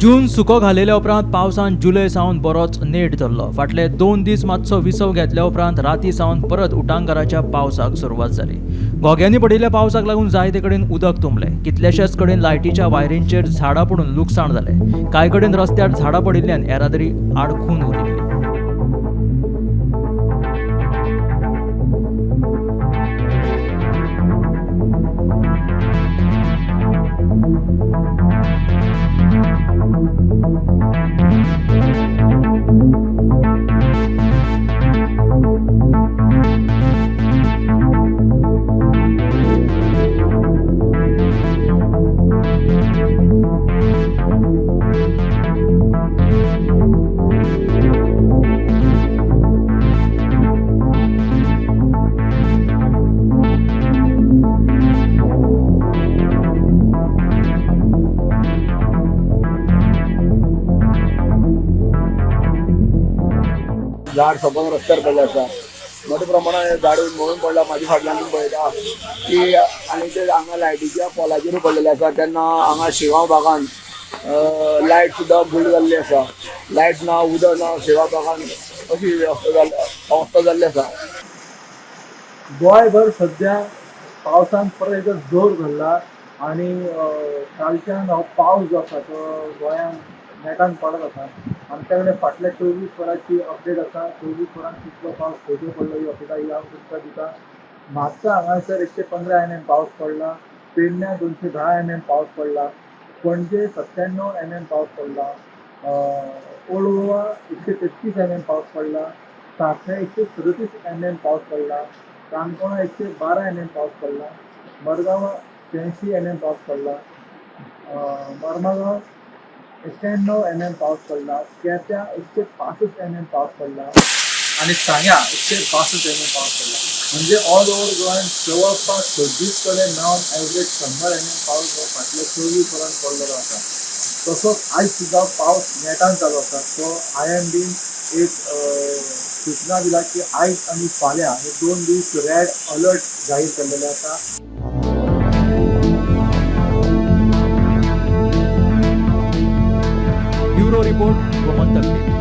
जून सुको घालेल्या उपरांत पावसान जुलय सावन बरोच नेट धरलो. फाटले 2 दीस मातसो विसव घेतल्या उपरांत राती सावन परत उटांगाराच्या पावसाक सुरवात जाली. घोग्यांनी पडिल्ल्या पावसाक लागून जायते कडेन उदक तुंबलें. कितल्याशाच कडेन लायटीच्या वायरींचेर झाडां पडून लुकसाण जालें. कांय कडेन रस्त्यार झाडां पडिल्ल्यान येरादारी आडखून उरिल्ली. झाड सोबत रस्त्यार पडलें आसा, मोठ्या प्रमाणात झाड मोडून पडला. म्हाज्या फाटल्यान पळयता की आनी ते हांगा लायटीच्या पोलाचेर पडलेले आसा. तेन्ना हांगा शिगांव भागान लायट सुद्दां गुल जाल्ली आसा. लायट ना, उदक ना, शिगांव भागान अशी अवस्था जाल्ली आसा. गोंयभर सद्या पावसान परत एकदा जोर धरला आनी कालच्यान हो पावस जो आसा तो गोंयांत नेटान पडत आसा. आमच्या कडेन फाटल्या 24 वरांची अपडेट आसा. 24 वरांत कितलो पावस खंयचो पडलो ही अपडेट ही हांव तुमकां दिता. म्हापसा हांगासर 115 mm पावस पडला. पेडण्या 210 mm पावस पडला. पणजे 97 mm पावस पडला. ओल्ड गोवा 133 mm पावस पडला. साखळे 137 mm पावस पडला. काणकोणा 112 mm पावस पडला. मडगांव 83 mm पावस पडला. मर्मागांव 91 mm पावस पडला. केप्यां 165 mm पावस पडला आनी सांग्या 162 mm पावस पडला. म्हणजे ऑल ओवर गोंयांत जवळपास सगळीच कडेन नॉन एवरेज 100 mm पावस हो फाटल्या 24 वरांत पडलेलो आसा. तसोच आयज सुद्दां पावस नेटान चालू आसा. तो IMDन एक सूचना दिला की आयज आनी फाल्यां हे 2 दीस रेड अलर्ट जाहीर केल्लेले आसा. Bureau report, Gomantak TV.